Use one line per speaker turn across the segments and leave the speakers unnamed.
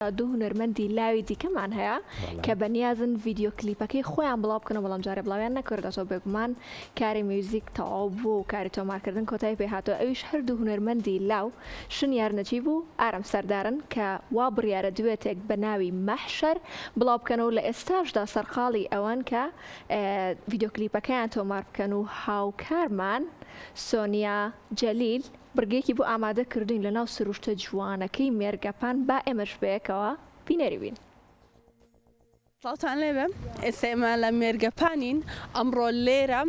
دوو هونەرمەندی لاوی دیکەمان هەیە کە بەنیازن ڤیدیۆ کلیپەکەی خۆیان بڵاو بکەنەوە، بەڵام جارێ بڵاویان نەکردۆتەوە، بێگومان کاری میوزیک تەواو بووە و کاری تۆمارکردن کۆتایی پێ هاتووە، ئەویش هەردوو هونەرمەندی لاو شنیار نەجیب و ئارام سەردارن کە وا بڕیارە دوێتێک بە ناوی مەحشەر بڵاو بکەنەوە و لە ئێستاشدا سەرقاڵی ئەوەن کە ڤیدیۆ کلیپەکەیان تۆمار بکەن و هاوکارمان سۆنیا جەلیل بڕگەیەکی بۆ ئامادە کردووین لەناو سروشتە جوانەکەی مێرگەپان با ئێمەش بەیەکەوە بینەری بین.
سڵاوتان لێبێ ئێستا ئێمە لە مێرگەپانین ئەمڕۆ لێرە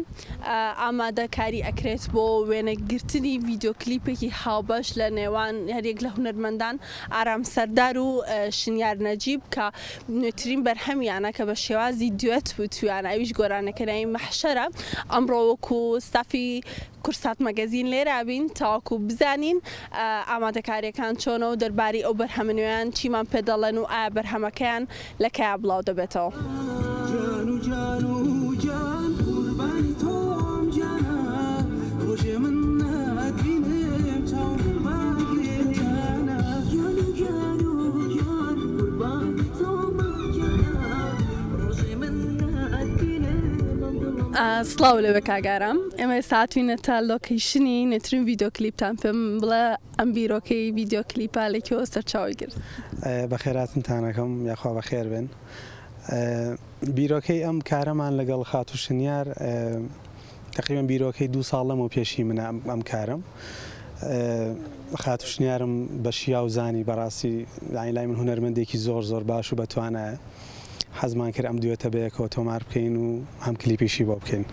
ئامادەکاری ئەکرێت بۆ وێنەگرتنی ڤیدیۆ کلیپێکی هاوبەش لە نێوان هەریەک لە هونەرمەندان ئارام سەردار و شنیار نەجیب کە نوێترین بەرهەمیانە کە بە شێوازی دوێت وتویانە ئەویش گۆرانەکە ناوی مەحشەرە ئەمڕۆ وەکو ستافی کوردسات مەگەزین لێرە بین تاوەکو بزانین ئامادەکاریەکان چۆنە و دەربارەی ئەو بەرهەمە نوێیان چیمان پێ دەڵێن و ئایا بەرهەمەکەیان لە کەیا بڵاو دەبێتەوە. سڵاو لەوێ کاک ئارام ئێمە ئێستا هاتوینەتە location ی نوێترین ڤیدیۆ کلیپتان پێم بڵێ ئەم بیرۆکەی ڤیدیۆ کلیپە لە کوێوە سەرچاوەی گرت؟
بەخێراتنتان ئەکەم یاخوا بەخێر بێن بیرۆکەی ئەم کارەمان لەگەڵ خاتوو شنیار تەقریبەن بیرۆکەی دوو ساڵ لەمەو پێشی منە ئەم کارەم خاتوو شنیارم بە شیاو زانی بەڕاستی یانی لای من هونەرمەندێکی زۆر زۆر باش و بەتوانایە حەزمان کرد ئەم دوێتە بەیەکەوە تۆمار بکەین و هەم کلیپیشی بۆ بکەین.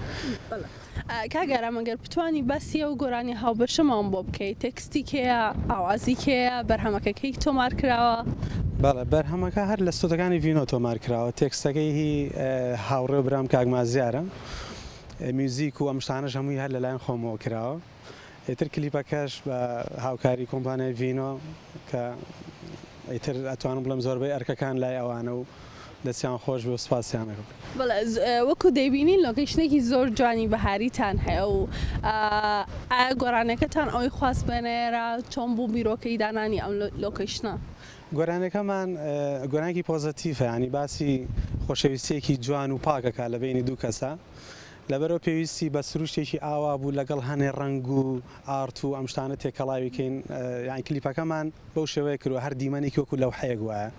کاک ئارام ئەگەر بتوانی باسی ئەو گۆرانی هاوبەشەمان بۆ بکەی تێکستی کێیە ئاوازی کێیە بەرهەمەکە کەی تۆمار کراوە؟
بەڵێ بەرهەمەکە هەر لە ستۆدەکانی ڤینۆ تۆمار کراوە تێکستەکەی هی هاوڕێ و برام کاک مازیارە میوزیک و ئەم شتانەش هەمووی هەر لەلایەن خۆمەوە کراوە. ئیتر کلیپەکەش بە هاوکاری کۆمپانیای ڤینۆ کە ئیتر ئەتوانم بڵێم زۆربەی ئەرکەکان لای ئەوانە و دەستیان خۆش بێ و سوپاسیان ئەکەم.
بەڵێ وەکو دەیبینین location ێکی زۆر جوانی بەهاریتان هەیە و ئایا گۆرانیەکەتان ئەوەی خواست بێنێرە چۆن بوو بیرۆکەی دانانی ئەم location ە؟
گۆرانیەکەمان گۆرانیەکی positive ە یانی باسی خۆشەویستیەکی جوان و پاک ئەکا لە بەینی دوو کەسا لەبەرئەوە پێویستی بە سروشتێکی ئاوا بوو لەگەڵ هەنێ ڕەنگ و art و ئەم شتانە تێکەڵاوی کەین یانی کلیپەکەمان بەو شێوەیە کردوە هەر دیمەنێکی وەکو لەوحەیەک وایە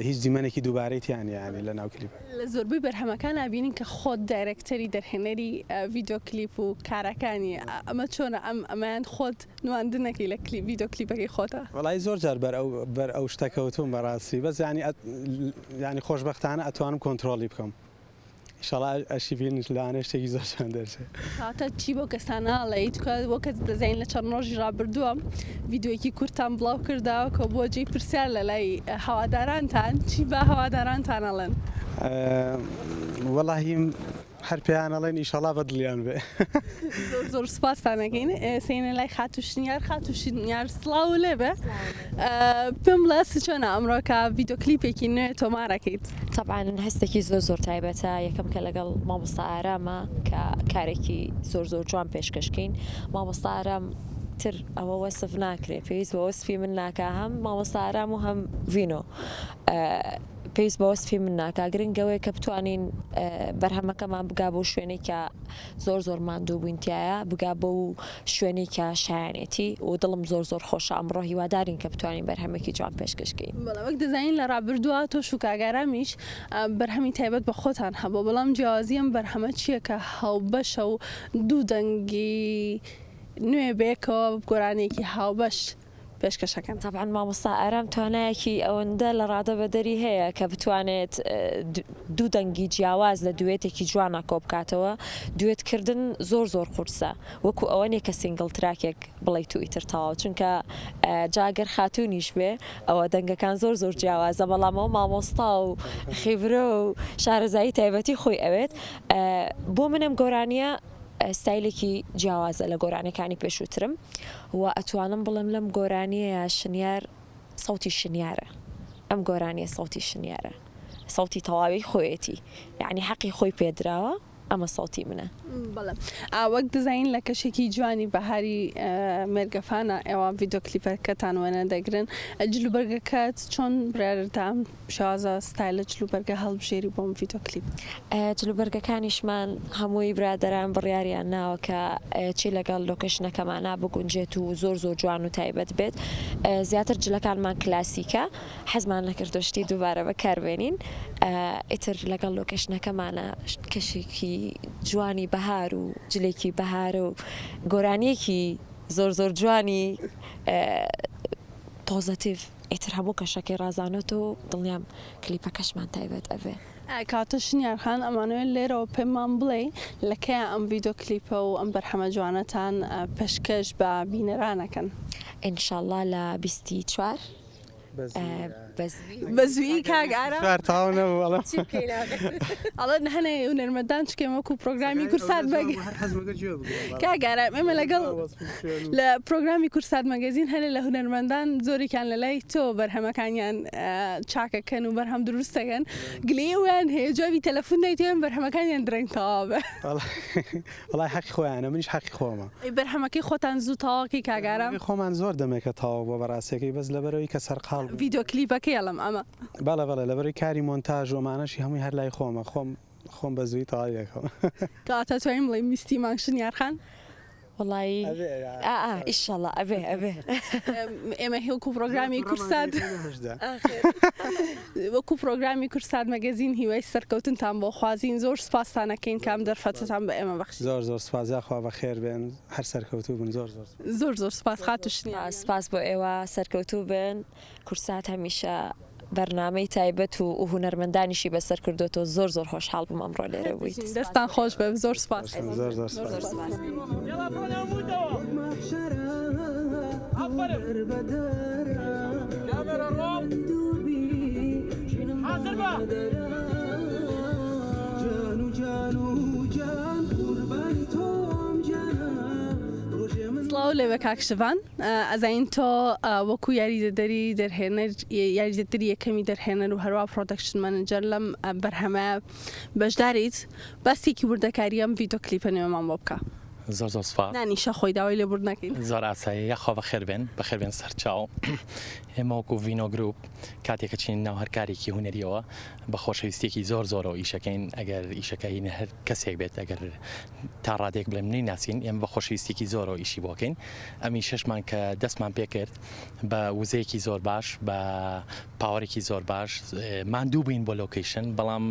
هیچ دیمەنێکی دووبارەی تیا نیە یانی لەناو کلیپ.
لە زۆربەی بەرهەمەکان ئەبینین کە خۆت director ی دەرهێنەری ڤیدیۆ کلیپ و کارەکانی ئەمە چۆنە ئەم ئەمەیان خۆت نواندنەکەی لە کلیپ ڤیدیۆ کلیپەکەی خۆتە؟
وەڵایی زۆر جار بەر ئەو بەر ئەو شتە کەوتووم بەڕاستی بەس یانی یانی خۆشبەختانە ئەتوانم کۆنترۆڵی بکەم. ئیشەڵا ئەشی بینیت لەوانەیە شتێکی زۆر جوان دەرچێ.
کەواتە چی بەو کەسانە ئەڵێی تکا وەک دەزانین لە چەند ڕۆژی ڕابردووە ڤیدیۆیەکی کورتتان بڵاو کردەوە کە بووە جێی پرسیار لە لای هەوادارانتان چی بە هەوادارانتان ئەڵێن؟
وەڵاهی هەر پێیان ئەڵێن ئیشەڵا بە دڵیان بێ.
زۆر زۆر سوپاستان ئەکەین سێینە لای خاتوو شنیار خاتوو شنیار سڵاو لێ بێ پێم بڵێ هەستت چۆنە ئەمڕۆ کە ڤیدیۆ کلیپێکی نوێ تۆمار ئەکەیت؟
تەبعەن هەستێکی زۆر زۆر تایبەتە یەکەم کە لەگەڵ مامۆستا ئارامە کە کارێکی زۆر زۆر جوان پێشکەش کەین مامۆستا ئارام تر ئەوە وەسف ناکرێ پێویست بە وەسفی من ناکا هەم مامۆستا ئارام و هەم ڤینۆ پێویست بە وەسفی من ناکا گرنگ ئەوەیە کە بتوانین بەرهەمەکەمان بگا بۆ شوێنێک کە زۆر زۆر ماندوو بووین تیایا بگا بەو شوێنەی کە شایەنێتی و دڵم زۆر زۆر خۆشە ئەمڕۆ هیوادارین کە بتوانین بەرهەمێکی جوان پێشکەش کەین.
بەڵێ وەک دەزانین لە ڕابردووە تۆش و کاک ئارامیش بەرهەمی تایبەت بە خۆتان هەبووە بەڵام جیاوازی ئەم بەرهەمە چییە کە هاوبەشە و دوو دەنگی نوێ بەیەکەوە گۆرانییەکی هاوبەش پێشکەشەکەن.
تەبعەن مامۆستا ئارام توانایەکی ئەوەندە لە ڕادە بەدەری هەیە کە بتوانێت دوو دەنگی جیاواز لە دوێتێکی جوانا کۆبکاتەوە، دوێت کردن زۆر زۆر قورسە وەکو ئەوە نیە کە single track ێک بڵێیت و ئیتر تەواو چونکە جا گەر خاتوونیش بێ ئەوە دەنگەکان زۆر زۆر جیاوازە بەڵام ئەو مامۆستا و خیبرە و شارەزایی تایبەتی خۆی ئەوێت بۆ من ئەم گۆرانیە ستایلێکی جیاوازە لە گۆرانیەکانی پێشووترم و ئەتوانم بڵێم لەم گۆرانیەیا شنیار سەوتی شنیارە ئەم گۆرانیە سەوتی شنیارە سەوتی تەواوی خۆیەتی یەعنی حەقی خۆی پێدراوە. ئەمە سەوتی منە.
بەڵێ وەک دەزانین لە کەشێکی جوانی بەهاری مێرگەفانە ئێوە ڤیدۆ کلیپەکەتان وێنە دەگرن جلوبەرگەکەت چۆن بڕیارت دا ئەم شێوازە ستایلە جلوبەرگە هەڵبژێری بۆ ئەم ڤیدۆ کلیپە؟
جلوبەرگەکانیشمان هەمووی برادەران بڕیاریان ناوە کە چی لەگەڵ location ەکەمانا بگونجێت و زۆر زۆر جوان و تایبەت بێت زیاتر جلەکانمان کلاسیکە حەزمان نەکردوە شتی دووبارە بەکاربێنین ئیتر لەگەڵ location ەکەمانە کەشێکی جوانی بەهار و جلێکی بەهارە و گۆرانیەکی زۆر زۆر جوانی positive ئیتر هەموو کەشەکەی ڕازانۆتەوە و دڵنیام کلیپەکەشمان تایبەت ئەبێ.
کاکە شنیار خان ئەمانەوێت لێرەوە پێمان بڵێی لە کەیا ئەم ڤیدۆ کلیپە و ئەم بەرهەمە جوانەتان پێشکەش بە بینەران ئەکەن؟
ئینشاڵڵا لە بیستی چوار
بە زوویی کاک ئارام
کار تەواو نەبوو بەڵام
چی بکەین ئاخر؟
ئەڵێن هەنێ هونەرمەندان چکە ئێمە وەکوو پرۆگرامی کورسات مەگ
هەر حەزمەکە گوێ بگرم
کاک ئارام ئێمە لەگەڵ لە پرۆگرامی کورسات مەگەزین هەنێ لە هونەرمەندان زۆرێکیان لە لای تۆ بەرهەمەکانیان چاکەکەن و بەرهەم دروستەکەن گلەیی ئەویان هەیە جوابی تەلەفون نایتەوە بەرهەمەکانیان درەنگ تەواو بێ.
وەڵای حەقی خۆیانە منیش حەقی خۆمە.
ئەی بەرهەمەکەی خۆتان زوو تەواوکەی کاک ئارام.
بەرهەمەکەی خۆمان زۆر دەمێکە تەواو بووە بەڕاستیەکەی بەس لەبەرئەوەی کە سەرقاڵ بووین.
ڤیدیۆ کلیپەکەی ئەڵێم ئەمە.
بەڵێ بەڵێ لەبەرئەوەی کاری مۆنتاژ و ئەمانەشی هەمووی هەر لای خۆمە خۆم خۆم بە زوویی تەواوی ئەکەم.
کەواتە توانین بڵێین میستی مانگ شنیار خان؟
وەڵایی ئا ئا ئیشەڵا ئەبێ ئەبێ.
ئێمە وەکو پرۆگرامی کورسات وەکو پرۆگرامی کورسات مەگەزین هیوای سەرکەوتنتان بۆ خوازین زۆر سپاستان ئەکەین کە ئەم دەرفەتەتان بە ئێمە بەخشی.
زۆر زۆر سپاس یاخوا بەخێر بێن هەر سەرکەوتوو بن زۆر زۆر
سپاس. زۆر زۆر سپاس خاتوو شنیار.
سپاس بۆ ئێوە سەرکەوتوو بن. کوردسات هەمیشە بەرنامەی تایبەت و هونەرمەندانیشی بەسەر کردۆتەوە زۆر زۆر خۆشحاڵ بووم ئەمڕۆ لێرە بوویت.
دەستان خۆش بێ زۆر سپاس.
زۆر زۆر سپاس.
سڵاو لێبێ کاک شڤان. ئەزانین تۆ وەکو یاریدەدەری دەرهێنەر یاریدەدەری یەکەمی دەرهێنەر و هەروا production manager لەم بەرهەمە بەشداریت باسێکی وردەکاری ئەم ڤیدۆ کلیپە نوێمان بۆ بکە.
زۆر زۆر سوپاس.
نانیشە خۆی داوای لێبوردن ئەکەین.
زۆر ئاساییە یاخوا بەخێر بێن بەخێر بێن سەرچاو ئێمە وەکو ڤینۆ گروپ کاتێک کە چینە ناو هەر کارێکی هونەریەوە بە خۆشەویستیەکی زۆر زۆرەوە ئیشەکەین ئەگەر ئیشەکە هی هەر کەسێک بێت ئەگەر تا ڕادەیەک بڵێم نەیناسین ئێمە بە خۆشەویستیەکی زۆرەوە ئیشی بۆکەین ئەم ئیشەشمان کە دەستمان پێکرد بە وزەیەکی زۆر باش بە power ێکی زۆر باش ماندوو بووین بۆ location بەڵام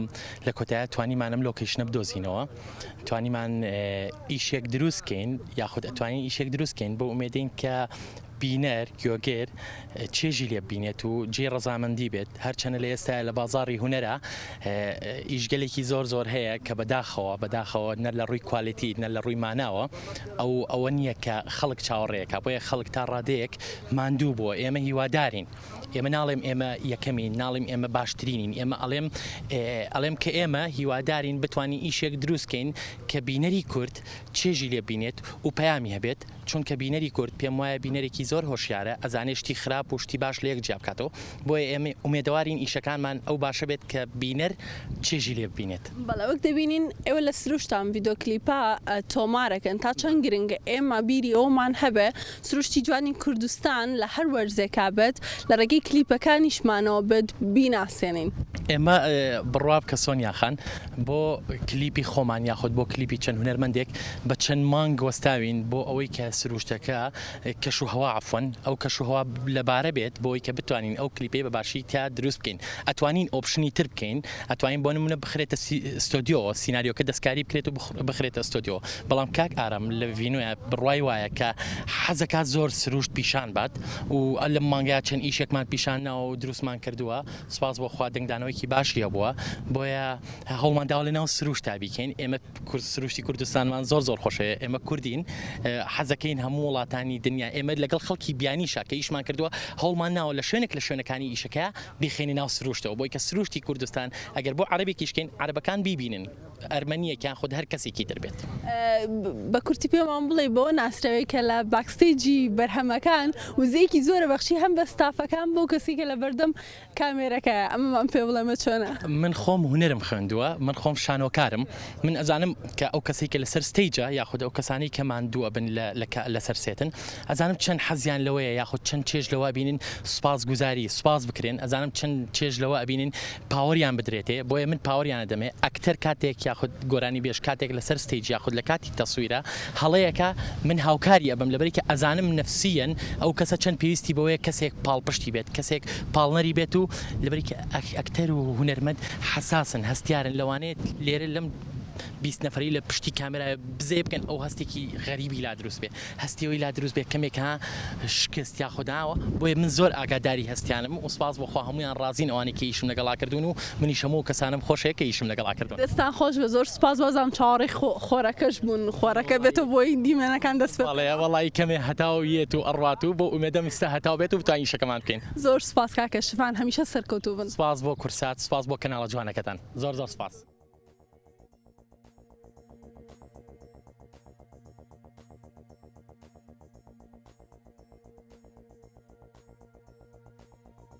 لە کۆتایە توانیمان ئەم location ە بدۆزینەوە توانیمان ئیشێک دروستکەین یاخود ئەتوانین ئیشێک دروستکەین بۆ ئومێدین کە بینەر، گوێگر، چێژی لێ ببینێت و جێی ڕەزامەندی بێت، هەرچەنە لە ئێستایا لە بازاڕی هونەرا ئیشگەلێکی زۆر زۆر هەیە کە بەداخەوە بەداخەوە نە لە ڕووی quality نە لە ڕووی ماناوە ئەو ئەوە نییە کە خەڵک چاوەڕێکا بۆیە خەڵک تا ڕادەیەک ماندوو بووە ئێمە هیوادارین ئێمە ناڵێم ئێمە یەکەمین ناڵیم ئێمە باشترینین ئێمە ئەڵێم ئەڵێم کە ئێمە هیوادارین بتوانین ئیشێک دروستکەین کە بینەری کورد چێژی لێ بینێت و پەیامی هەبێت چونکە بینەری کورد پێم وایە بینەرێکی زۆر هۆشیارە ئەزانێ شتی خراپ و شتی باش لەیەک جیا بکاتەوە بۆیە ئێمە ئومێدەوارین ئیشەکانمان ئەو باشە بێت کە بینەر چێژی لێ ببینێت.
بەڵێ وەک دەبینین ئێوە لە سروشتان ڤیدۆ کلیپە تۆمارەکەن تا چەند گرنگە ئێمە بیری ئەوەمان هەبێ سروشتی جوانی کوردستان لە هەر وەرزێکا بێت لە ڕێگەی کلیپەکانیشمانەوە بێت بیناسێنین.
ئێمە بڕوا بکە سۆنیا خان بۆ کلیپی خۆمان یاخود بۆ کلیپی چەند هونەرمەندێک بە چەند مانگ وەستاوین بۆ ئەوەی کە سروشتەکە کەش و هەوا عەفوەن ئەو کەش و هەوا لەبارە بێت بۆ ئەوەی کە بتوانین ئەو کلیپەی بە باشی تیا دروست بکەین ئەتوانین option ی تر بکەین ئەتوانین بۆ نمونە بخرێتە ستۆدیۆ سیناریۆکە دەستکاری بکرێت و بخرێتە ستۆدیۆ بەڵام کاک ئارام لە ڤینۆیە بڕوای وایە کە حەزەکات زۆر سروشت پیشان بات و لەم مانگا چەند ئیشێکمان پیشان ناوە و دروستمان کردووە سوپاس بۆ خوا دەنگدانەوەیەکی باشی هەبووە بۆیە هەوڵمان داوە لە ناو سروشتا بیکەین ئێمە سروشتی کوردستانمان زۆر زۆر خۆشەوێ ئێمە کوردین حەزەکەین هەموو وڵاتانی دنیا ئێمە لەگەڵ خەڵکی بیانیشا کە ئیشمان کردووە هەوڵمان ناوە لە شوێنێک لە شوێنەکانی ئیشەکە بیخەینە ناو سروشتەوە بۆی کە سروشتی کوردستان ئەگەر بۆ عەرەبێکیش کەین عەرەبەکان بیبینن. ئەرمەنیەک یان خود هەر کەسێکی تر بێت.
بە کورتی پێمان بڵێ بەوە ناسراوی کە لە backstage ی بەرهەمەکان وزەیەکی زۆرە بەخشی هەم بە ستافەکان بەو کەسی کە لە بەردەم کامێرەکەیە ئەمەمان پێ بڵێ ئەمە چۆنە؟
من خۆم هونەرم خوێندووە من خۆم شانۆکارم من ئەزانم کە ئەو کەسەی کە لەسەر stage ە یاخود ئەو کەسانەی کە ماندوو ئەبن لە لە لەسەر set ن ئەزانم چەند حەزیان لەوەیە یاخود چەند چێژ لەوە ئەبینن سوپاس گوزاری سوپاس بکرێن ئەزانم چەند چێژ لەوە ئەبینن power یان بدرێتێ بۆیە من power یان ئەدەمێ ئەکتەر کاتێک یاخود گۆرانی بێژ کاتێک لەسەر stage یاخود لە کاتی تەسویرە هەڵەیەکە من هاوکاری ئەبم لەبەری کە ئەزانم نەفسیەن ئەو کەسە چەند پێویستی بەوەیە کەسێک پاڵپشتی بێت کەسێک پاڵنەری بێت و لەبەری کە ئەکتەر و هونەرمەند حەساسن هەستیارن لەوانەیە لێرە لەم 20 نەفەری لە پشتی کامێرای بزێ بکەن ئەو هەستێکی غەریبی لا دروست بێ هەستی ئەوەی لا دروست بێت کەمێک ها شکست یاخود هاوە بۆیە من زۆر ئاگاداری هەستیانم و سپاس بۆ خوا هەموویان ڕازین ئەوانەی کە ئیشم لەگەڵا کردوون و منیش هەموو کەسانم خۆشەوێت کە ئیشم لەگەڵا کردوون.
دەستان خۆش بێت زۆر سوپاس بازم چاوەڕێی خۆرەکەش بوون خۆرەکە بێتەوە بۆی دیمەنەکان دەست پێ بەڵێ
وەڵایی کەمێ هەتاو یەت و ئەڕوات و بەو ئومێدەم ئیستا هەتاو بێت و بتوانین ئیشەکەمان بکەین.
زۆر سوپاس کاکە شڤان هەمیشە سەرکەوتوو بن.
سپاس بۆ کوردسات سپاس بۆ کەناڵە جوانەکەتان زۆر زۆر سپاس.